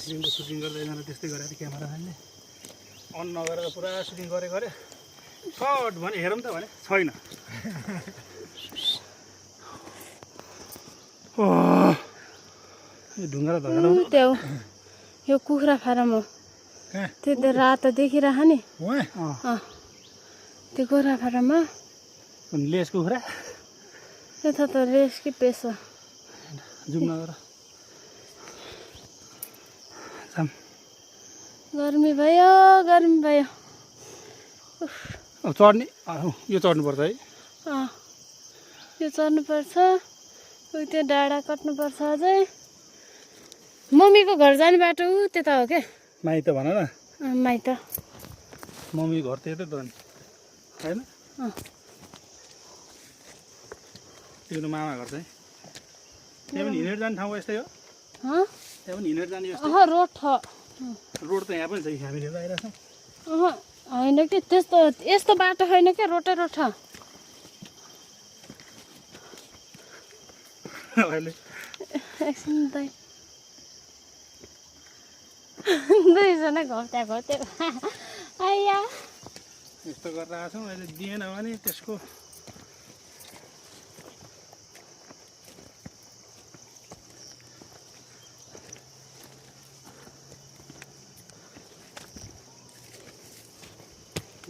फिल्मको सुटिङ गर्दै जाँदा त्यस्तै गरेर क्यामेराम्यानले अन नगरेर पुरा सुटिङ गरे सट भने हेरौँ त भने छैन। ढुङ्गा धरेर त्यो यो कुखुरा फारम हो। त्यो त रातो देखिरह नि त्यो कुखुरा फारममा लेस कुखुरा यता त रेस कि पेस हो। जुम नगर गर्मी भयो चढ्ने यो चढ्नुपर्छ है। यो चढ्नुपर्छ त्यो डाँडा कट्नुपर्छ अझै। मम्मीको घर जाने बाटो त्यता हो क्या माइत भन न माइत मम्मी घर त्यतै त होइन त्यो मामा घर चाहिँ त्यहाँ पनि हिँडेर जाने ठाउँ यस्तै हो। त्यहाँ पनि हिँडेर जाने रोड छ रोड त यहाँ पनि छ हामीले आइरहेको छौँ होइन कि त्यस्तो यस्तो बाटो छैन क्या रोड छ। अहिले एकछिन दुईजना घट्या आइया यस्तो गरेर आएको छौँ। अहिले दिएन भने त्यसको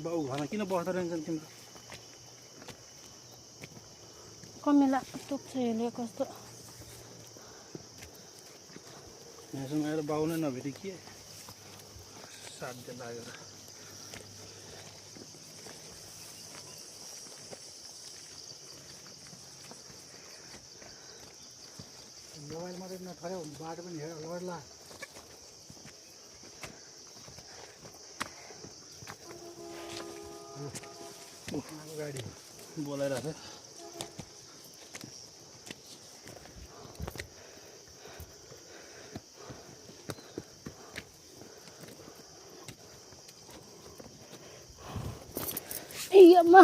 बाउ घरमा किन बस्दो रहेछन् तिम्रो कमिला टोक्छ हेर्यो कस्तो यहाँसँग आएर बाउ नै नभेटी के साध्य लागेर मोबाइल मात्रै नठर्यो बाटो पनि हेर लड्ला गाडी बोलाइरहेको छ। अम्मा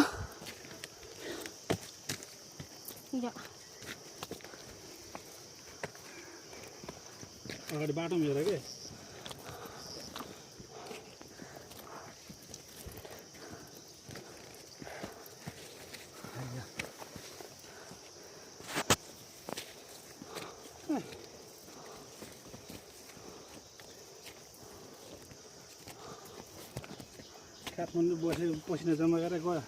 अगाडि बाटो पनि हेर के काठमाडौँ बसेको पसिना जम्मा गरेर गयो।